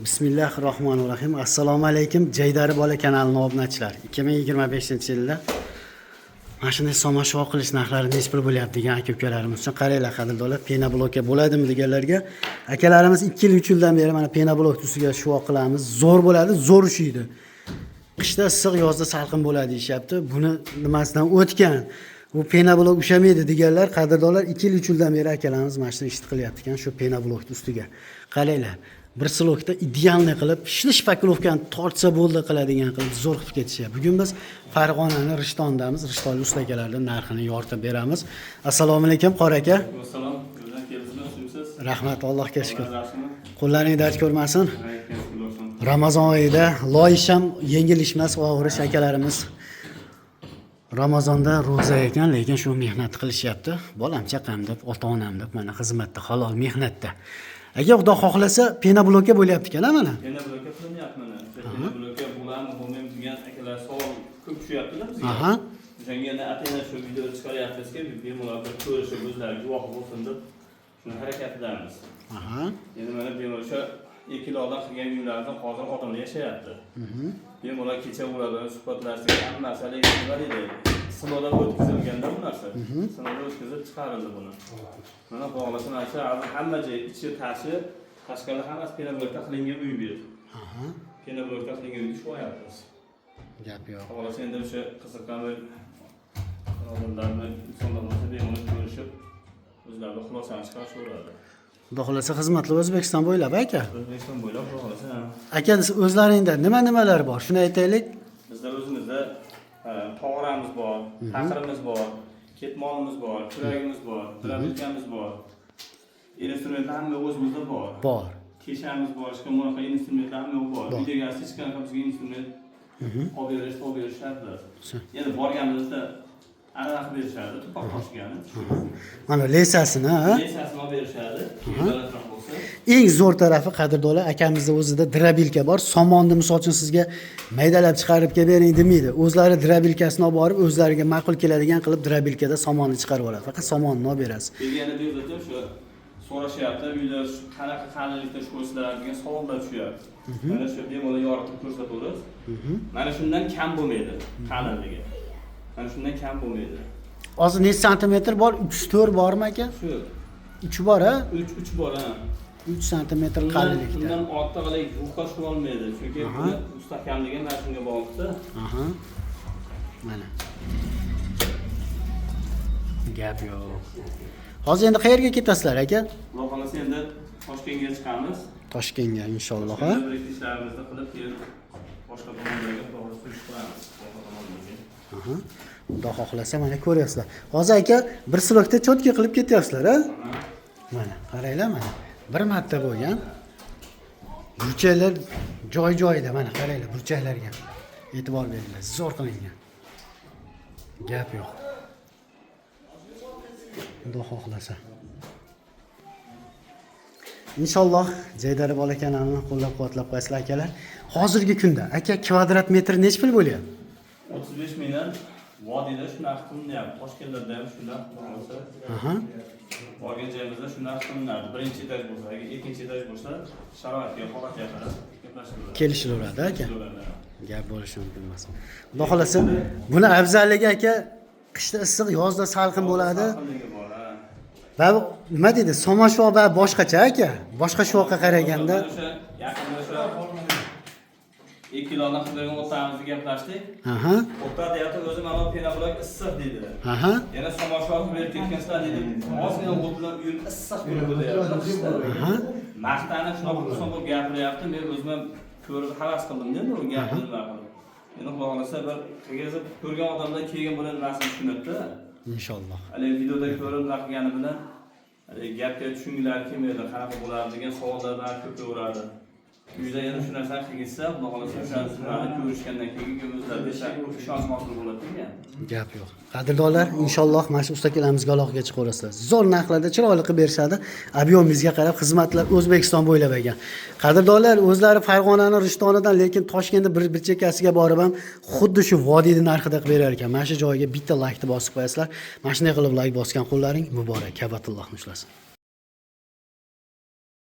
Bismillahirrohmanirrohim. Assalomu alaykum, Jaydari bola kanalining obunachilari. 2025-yilda mana shunday somon shuvoq qilish narxlari nechi pul bo'lyapti degan aka ukalarimiz uchun qaranglar, qadrdonlar, пеноблок ka bo'ladimi deganlarga akalarimiz 2 yil, 3 yildan beri mana пеноблок ustiga shuvoq qilamiz. Zo'r bo'ladi, zo'r ushiydi. Qishda issiq, yozda salqin bo'ladi deyishyapti. Buni nimasidan o'tgan? Bu пеноблок ushamaydi deganlar, qadrdonlar, 2 yil, 3 yildan beri akalarimiz mana shuni ishni qilyapti ekan shu пеноблок ni ustiga. Qaranglar, bir слог da идеальный qilib, shuni шпаклёвка ni tortsa bo'ldi qiladigan qilib zo'r qilib ketishyapti. Bugun biz Farg'onani Rishtondamiz. Rishtonli usta akalardan narxini yoritib beramiz. Assalomu alaykum, qori aka. Assalom, o'zdan kelibsizlar, shunsiz. Rahmat, Allohga shukr. Yaxshimi? Qo'llaring dard ko'rmasin. Shukr bo'lsin. Ramazon oyida loyish ham yengil ish emas, og'ir ish akalarimiz. Ramazonda ro'za ekan, lekin shu mehnat qilishyapti. Bolam chaqam deb, ota-onam deb mana xizmatda, halol mehnatda. Aka, Xudo xohlasa пеноблок ka bo'lyapti ekan, a mana. Пеноблок ka qilinyapti mana. O'sha пеноблок ka bo'ladimi, bo'lmaymi degan akalar savol ko'p tushyapti-da bizga. O'shanga yana ataydan shu video chiqaryapmizki, bemalol bir ko'rishib, o'zlari guvoh bo'lsin deb shuni harakatidamiz. Endi mana bemalol o'sha 2 yil oldin qilgan uylarda hozir odamlar yashayapti. Bemalol kecha ular bilan suhbatlashdik, hammasi haligi nima deydi, sinovdan o'tkazilganda bu narsa. Sinovdan o'tkazib chiqarildi buni. Mana xudo xohlasa mana shu hozir hamma joy ichi, tashi, tashqari hammasi пеноблок da qilingan uy bu yer. Пеноблок da qilingan uyni shuvyapmiz. Gap yo'q. Xudo xohlasa endi o'sha qiziqqan bir birodarlarni, insonlar bo'lsa bemalol ko'rishib, o'zlari xulosani chiqarishaveradi. Xudo xohlasa xizmatlar O'zbekiston bo'ylab, aka. O'zbekiston bo'ylab xudo xohlasa. Aka, o'zlaringda nima-nimalar bor? Shuni aytaylik. Bizda o'zimizda tog'oramiz bor, taqirimiz bor, ketmonimiz bor, kuragimiz bor, дробилка miz bor. Instrumentlar hamma o'zimizda bor. Bor. Keshamiz bor, hech bunaqa instrumentlar hamma bor. Bor. Uyda egasi hech qanaqa bizga instrument olib berish shart emas. Endi borganimizda anaqa qilib berishadi, tuproq toshgani. Mana леса sini, ha? Леса sini olib berishadi, balandroq bo'lsa. Eng zo'r tarafi, qadrdonlar, akamizda o'zida дробилка bor. Somonni misol uchun sizga maydalab chiqarib kelib bering demaydi. O'zlari дробилка sini olib borib, o'zlariga ma'qul keladigan qilib дробилка da somonni chiqarib oladi. Faqat somonni olib berasiz. Keyin yana bu yerda shu so'rashyapti, uyda shu qanaqa qalinlikda shuysizlar degan savollar tushyapti. Mana shu bemalol yoritib ko'rsatamiz. Mana shundan kam bo'lmaydi qalinligi. Mana shundan kam bo'lmaydi. Hozir necha santimetr bor? 3-4 bormi, aka? Shu 3 bor, ha? 3 3 bor, ha. 3 santimetr Bundan, qalinlikda. bundan ortiq haligi yupqa olmaydi. Chunki buni mustahkamligi mana shunga bog'liqda. Mana. Gap yo'q. Hozir endi qayerga ketasizlar, aka? Xudo xohlasa endi Toshkentga chiqamiz. Toshkentga inshaalloh, ha? Toshkentda bir ikki ishlarimizni qilib, keyin boshqa tomonlarga xudo xohlasa yurish qilamiz. Boshqa tomonlarga. Xudo xohlasa mana ko'ryapsizlar. Hozir, aka, bir слог da чётко qilib ketyapsizlar, ha? Mana, qaranglar mana. Bir marta bo'lgan. Burchaklar joy-joyida, mana qaranglar burchaklarga. E'tibor beringlar, zo'r qilingan. Gap yo'q. Xudo xohlasa. Inshaalloh Jaydari bola kanalini qo'llab-quvvatlab qo'yasizlar, akalar. Hozirgi kunda, aka, kvadrat metr nechi pul bo'lyapti? 35 mingdan vodiyda shu narx qilinyapti. Toshkentda ham shu narx xudo xohlasa. Borgan joyimizda shu narx qilinadi. Birinchi etaj bo'lsa, agar ikkinchi etaj bo'lsa, sharoitga, holatga qarab gaplashilaveradi. Kelishilaveradi, aka. Kelishilaveradi. Gap bo'lishi mumkin emas. Xudo xohlasa buni afzalligi, aka, qishda issiq, yozda salqin bo'ladi. Salqinligi bor, ha. Va nima deydi? Somon shuvoq va boshqacha, aka. Boshqa shuvoqqa qaraganda O'sha yaqinda o'sha 2 yil oldin qilgan otamizni gaplashdik. O'ta deyapti, o'zi mana bu пеноблок issiq deydi. Yana somon shuvoq berib ketgansizlar deydi. Ozgina o't bilan uyim issiq bo'lib deyapti qishda. Maqtanib shunaqa xursand bo'lib gapiryapti. Men o'zim ham ko'rib havas qildim endi u gapni nima qilib. Endi xudo xohlasa bir qilgizib ko'rgan odamlar keyin buni nimasini tushunadida. Inshaalloh. Haligi videoda ko'rib nima qilgani bilan haligi gapga tushungilari kelmaydi, qanaqa bo'ladi degan savollar ko'paveradi. Uyda endi shu narsani qilgizsa, xudo xohlasa o'sha narsani ko'rishgandan keyin o'zlarida ishonch hosil bo'ladi degan. Gap yo'q. Qadrdonlar, inshaalloh mana shu ustakalamizga aloqaga chiqaverasizlar. Zo'r narxlarda chiroyli qilib berishadi. Объём ingizga qarab xizmatlar O'zbekiston bo'ylab ekan. Qadrdonlar, o'zlari Farg'onani Rishtonidan, lekin Toshkentda bir chekkasiga borib ham xuddi shu vodiyni narxida qilib berar ekan. Mana shu joyga bitta laykni bosib qo'yasizlar. Mana shunday qilib layk bosgan qo'llaring muborak. Kabatullohni ushlasin.